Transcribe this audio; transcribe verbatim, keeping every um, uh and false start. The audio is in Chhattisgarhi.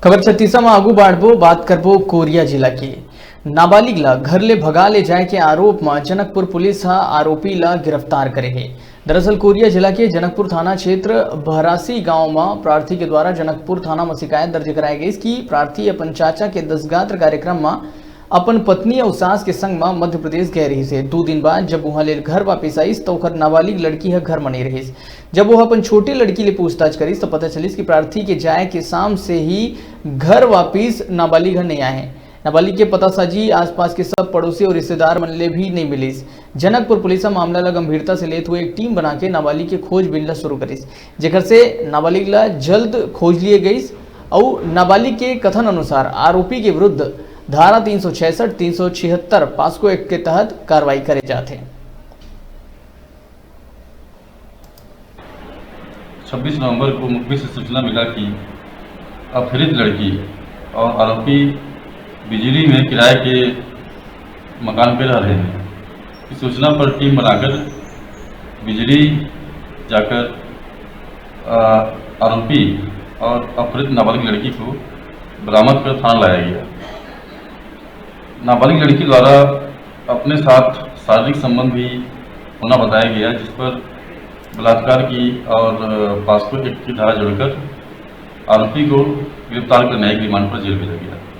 खबर छत्तीसा म आगू बाढ़बो, बात करबो कोरिया जिला के। नाबालिग ला घर ले भगा ले जाए के आरोप म जनकपुर पुलिस ह आरोपी ला गिरफ्तार करे हे। दरअसल कोरिया जिला के जनकपुर थाना क्षेत्र बहरासी गांव म प्रार्थी के द्वारा जनकपुर थाना म शिकायत दर्ज कराए गइस कि प्रार्थी अपन चाचा के दसगात्र कार्यक्रम म अपन पत्नी अउ सास के संग म मध्य प्रदेश गए रहिस हे। दू दिन बाद जब उहां ले घर वापिस आइस, त ओकर नाबालिग लड़की ह घर म नइ रहिस। जब वो अपन छोटे लड़की ले पूछताछ करिस, त पता चलिस कि प्रार्थी के जाए के शाम से ही घर वापिस नाबालिग ह नइ आए हे। नाबालिग के पतासाजी आसपास के सब पड़ोसी अउ रिश्तेदार मन ले भी नइ मिलिस। जनकपुर पुलिस ह मामला ल गंभीरता से लेत हुए एक टीम बना के नाबालिग के खोजबीन ल शुरू करिस, जेकर से नाबालिग ल जल्द खोज लिए गइस। अउ नाबालिग के कथन अनुसार आरोपी के विरुद्ध धारा तीन सौ छियासठ, तीन सौ छिहत्तर पास्को एक्ट के तहत कार्रवाई करे जात हे। छब्बीस नवंबर को मुखबिर से सूचना मिला कि अपहरित लड़की और आरोपी बिजली में किराए के मकान पे रह रहे हैं। इस सूचना पर टीम बनाकर बिजली जाकर, अ, आरोपी और अपहरित नाबालिग लड़की को बरामद कर थाना लाया गया। नाबालिग लड़की द्वारा अपने साथ शारीरिक संबंध भी होना बताया गया, जिस पर बलात्कार की और, अ, पास्को एक्ट की धारा जोड़कर आरोपी को गिरफ्तार कर न्यायिक रिमांड पर जेल भेजा गया।